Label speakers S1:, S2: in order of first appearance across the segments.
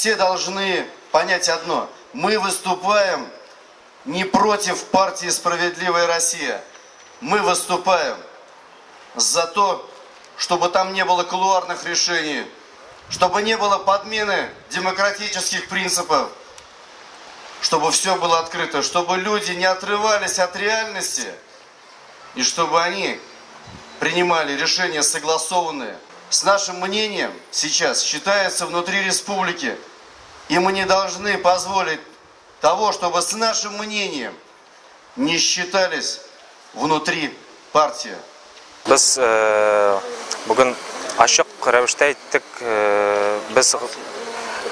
S1: Все должны понять одно. Мы выступаем не против партии «Справедливая Россия». Мы выступаем за то, чтобы там не было кулуарных решений, чтобы не было подмены демократических принципов, чтобы все было открыто, чтобы люди не отрывались от реальности и чтобы они принимали решения согласованные. С нашим мнением сейчас считается внутри республики, и мы не должны позволить того, чтобы с нашим мнением не считались внутри партии.
S2: Без бүген ачык рәвештә әйттек, без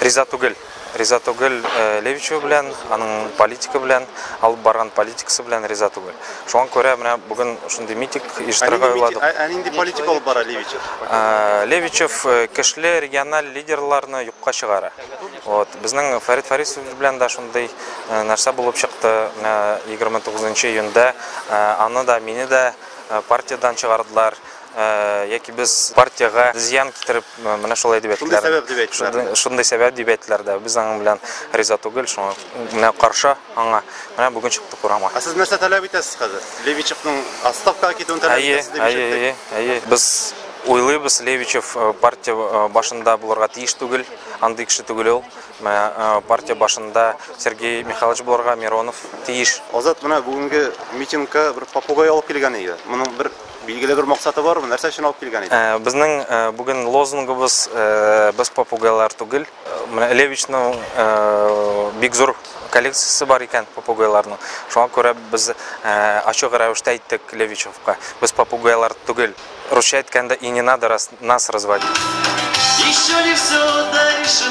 S2: риза түгел. Риза түгел Левичев белән, аның политика белән, алып барган политикасы белән риза түгел. Шуңа күрә менә бүген шундый митинг оештырырга уйладык.
S3: Ә нинди политика алып бара Левичев?
S2: Левичев көчле региональ лидерларны юкка чыгара. Вот. Безнең Фәрит Фарисов белән дә шундый нәрсә булып чыкты. Менә 29 июньдә аны да, мине дә партиядан чыгардылар. Яки без партиягә зыян китереп, менә шулай дип
S3: Шундый
S2: әйттеләр.
S3: сәбәп дип әйттеләр.
S2: Шундый сәбәп дип әйттеләр дә. Без аның белән риза түгел, шуңа менә каршы аңа. Менә бүген чыктык урамга.
S3: Ә сез нәрсә таләп итәсез хәзер? Левичевның отставкага китүен таләп
S2: Әйе,
S3: итәсез дип
S2: әйе,
S3: ишеттек.
S2: әйе, әйе. Без уйлыйбыз, Левичев партия башында булырга тиеш түгел, андый кеше түгел ул. Менә партия башында Сергей Михайлович булырга, Миронов тиеш.
S3: Азат, менә бүгенге митингка бер попугай алып килгән иде. Моның бер билгеле бер максаты бармы? Нәрсә өчен алып килгән иде?
S2: Безнең бүген лозунгыбыз, без попугайлар түгел. Менә Левичның бик зур коллекциясе бар икән попугайларның. Шуңа күрә без ачык рәвештә әйттек Левичевка: без попугайлар түгел. Русча әйткәндә, и не надо нас разводить.
S4: Еще не все дорешено.